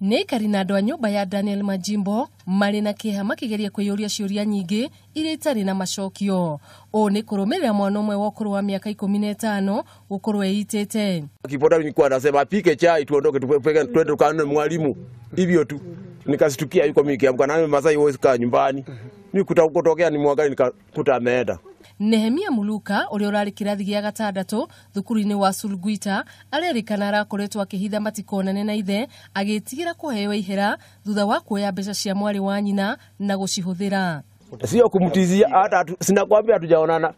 Nĩ aikari na andũ a nyũmba ya Daniel Majimbo marĩ na kĩeha makĩgeria kwĩyũria ciũria nyingĩ iria itarĩ na macokio. Ũũ nĩ kũrũmĩrĩra mwana ũmwe wa ũkũrũ wa mĩaka 15 gũkorwo eitĩte. Kipota nilikuwa nasema apike chai tuondoke tupeke twende tukaone mwalimu. Hivyo tu. Nikashtukia yuko mimi kiamka na Masai huwezi kaa nyumbani. Mimi kutokea ni mwangalie nikakuta ameenda. Nehemia Muluka ũrĩa ũrarĩ kĩrathi gĩa gatandatũ thukuru-inĩ wa Sulguita arerĩkana arakoretwo akĩhitha matikonane na ithe agĩtigĩra kũheo ihera thutha wa kuoya mbeca cia mwarĩ wa nyina na gũcihũthĩra. Sio kumtizia hata sinakwambia hatujaonana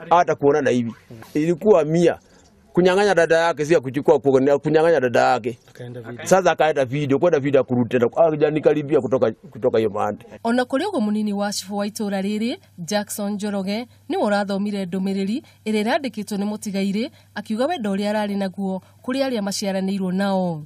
hata kuonana hivi. Ilikuwa 100 kunyang'anya dada yake, sio kuchukua kunyang'anya dada yake. Sasa akaenda video kwenda video kurudi tena hajanikaribia kutoka hiyo mahali. Ona kũrĩ ũguo mũnini wa cibũ wa itũra rĩrĩ Jackson Njoroge nĩwe ũrathomire ndũmĩrĩri ĩrĩa ĩrandĩkĩtwo nĩ mũtigairĩ akiuga wendo ũrĩa ararĩ naguo kũrĩ arĩa maciaranĩirwo nao.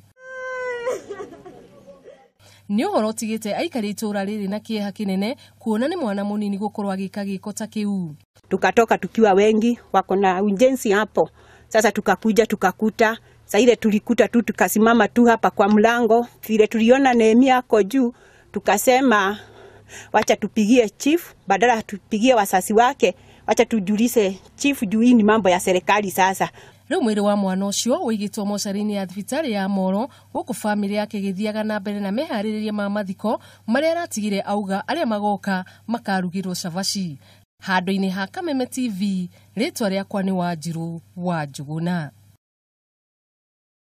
Nĩ ũhoro ũtigĩte aikari itũra rĩrĩ na kĩeha kĩnene kuona nĩ mwana mũnini gũkorwo agĩka gĩko ta kĩu. Tukatoka tukiwa wengi wako na ujenzi hapo. Sasa tukakuja tukakuta, sasa ile tulikuta tu tukasimama tu hapa kwa mlango, vile tuliona Nehemia ako juu, tukasema wacha tupigie chief badala tupigie wasasi wake, wacha tujulishe chief juu hii ni mambo ya serikali sasa. Rĩu mwĩrĩ wa mwana ũcio ũigĩtwo mocarĩ-inĩ ya thibitarĩ ya Moro gũkũ bamĩrĩ yake ĩgĩthiaga na mbere na meharĩrĩria ma mathiko marĩa aratigire auga arĩa magoka makarugĩrwo cabaci. Handũ-inĩ ha Kameme TV, rĩtwa rĩakwa nĩ Wanjiru wa Njuguna.